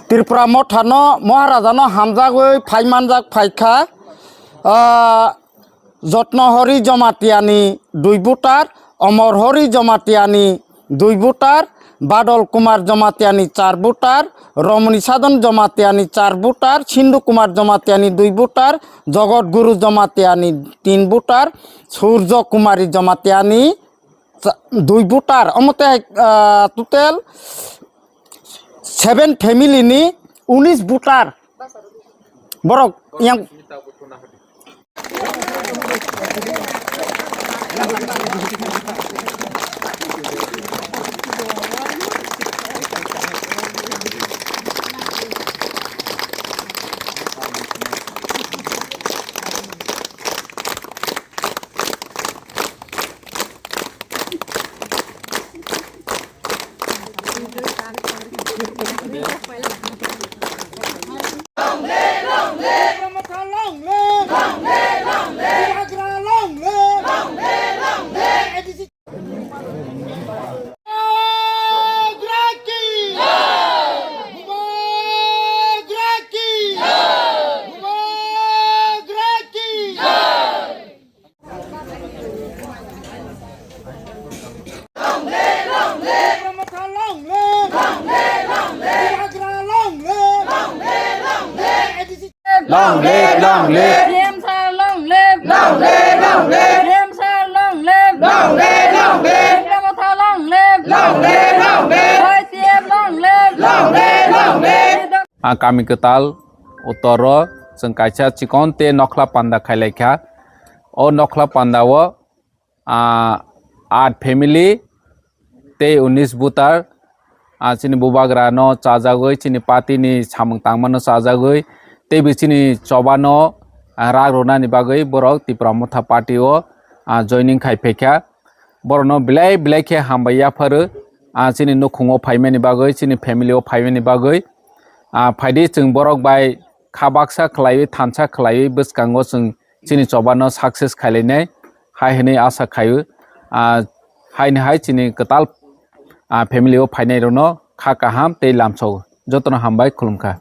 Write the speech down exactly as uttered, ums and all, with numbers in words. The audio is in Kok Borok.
Tripura Mothano Maharajano hamjagwi phaimanjak phaikha, ah, Jotnohori Jamatiani dui voter, Omorhori Jamatiani dui voter, Badol Kumar Jamatiani char voter, Romoni Sadon Jamatiani char voter, Sindhu Kumar Jamatiani dui voter, Jogot Guru Jamatiani tin voter, Surjo Kumari Jamatiani cha-, dui voter, omo tei hai, ah, total seven family ni unis voter borok yang Long live, long live. C M sir, long live. Long live, long live. C M sir, long live. Long live, long live. Tipra Motha, long live. Long live, long live. Y C F, long live. Long live, long live. Ang kami kwtal Uttor o chwng kaisa chikon te nokhla panda khailai kha. O nokhla panda o, ah, aat family tei unis voter, ah, chini bubagra no chajagwi, chini party ni samung tangma no chajagwi, tei bo chini choba no, ah, rak rwnani bagwi borok Tipra Motha party o, ah, joining khai phaikha. Borok no belai belai khe hambai yapharo, ah, chini nukhung o phaimani bagwi, chini family o phaimani bagwi. Ah, phaidi chwng borok bai kha baksa khlaiwi, thansa khlaiwi bwskango chwng chini choba no success khailainai hai hwnwi asa khaio. Ah, haini hai chini kwtal, ah, family o phainai rokno kha kaham tei lamsao. Jotono hambai, khulumkha.